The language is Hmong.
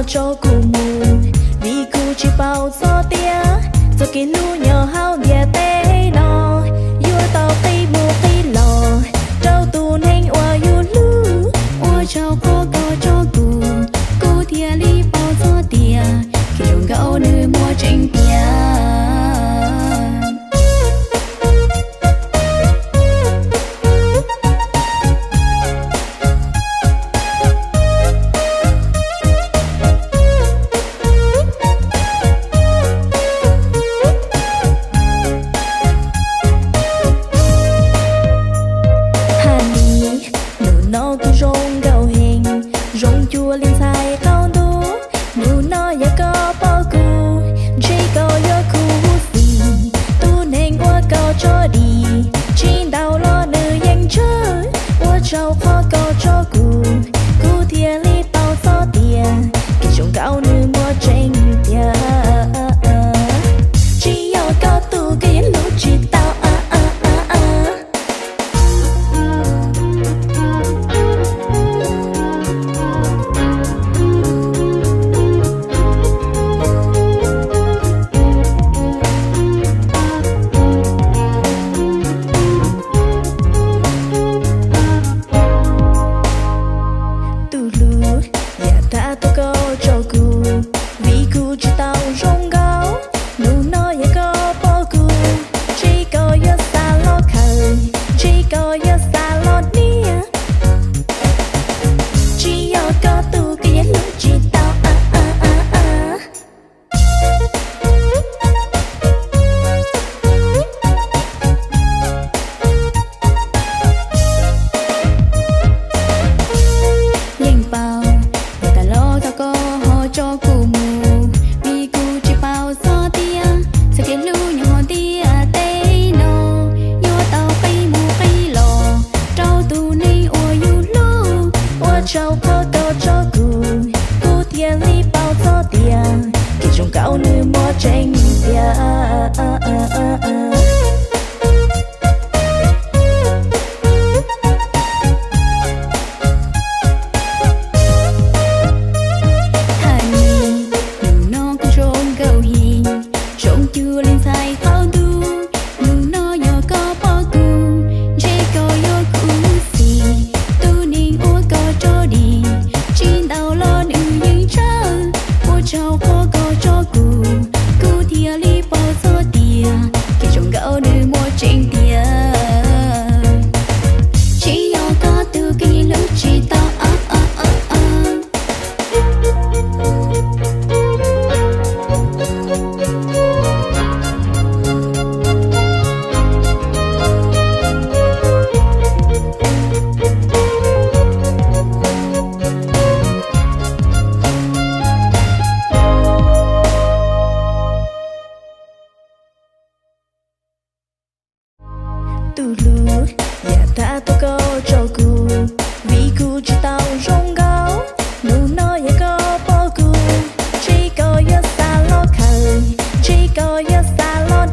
Tso kuv mus, vim kuv tsis paub txog tias txoj kev hlub nyob hauv ntiaj teb no yuav tau qi mus qi los rau tus neeg uas yus hlub. Ua tsaug qhov koj tso kuv, kuv thiaj li paub txog tias kev zoo nkauj nws muaj tseeb tiag. Hais li, hnub no kuv zoo nkauj heev, zoo cuag li ntxhais qaum ntuj. Hnub no yog koj pom kuv, ntshe koj yuav khuv xim. Tus neeg uas koj tso dim, tsis ntau los nws yeej ntshaw. Ua tsaug qhov koj tso kuv, kuv thiaj li paub txog tias kev zoo nkauj nws muaj tseeb tiag. Tsis yog koj tus koj yeej hlub tsis tau. Tus hlub, yav tag tuaj koj tso kuv, vim kuv tsis tau zoo nkauj. Hnub no yog koj pom kuv, ntshe koj yuav xav los khawm, ntshe koj yuav xav los niam. Tsis yog koj tus koj yeej hlub tsis tau. Yeej paub, yav tag los tau koj ho tso kuv mus, vim kuv tsis paub txog tias txoj kev hlub nyob hauv ntiaj teb no yuav tau qi mus qi los rau tus neeg uas yus hlub. Ua tsaug qhov koj tso kuv, kuv thiaj li paub txog tias kev zoo nkauj nws muaj tseeb tiag. Hais li, hnub no kuv zoo nkauj heev, zoo cuag li ntxhais qaum ntuj. Hnub no yog koj pom kuv, ntshe koj yuav khuv xim. Tus neeg uas koj tso dim, tsis ntau los nws yeej ntshaw. Ua tsaug qhov koj tso kuv, kuv thiaj li paub txog tias kev zoo nkauj nws muaj tseeb tiag. Tsis yog koj tus koj yeej hlub tsis tau. Tus hlub, yav tag tuaj koj tso kuv, vim kuv tsis tau zoo nkauj. Hnub no yog koj pom kuv, ntshe koj yuav xav los khawm, ntshe koj yuav xav los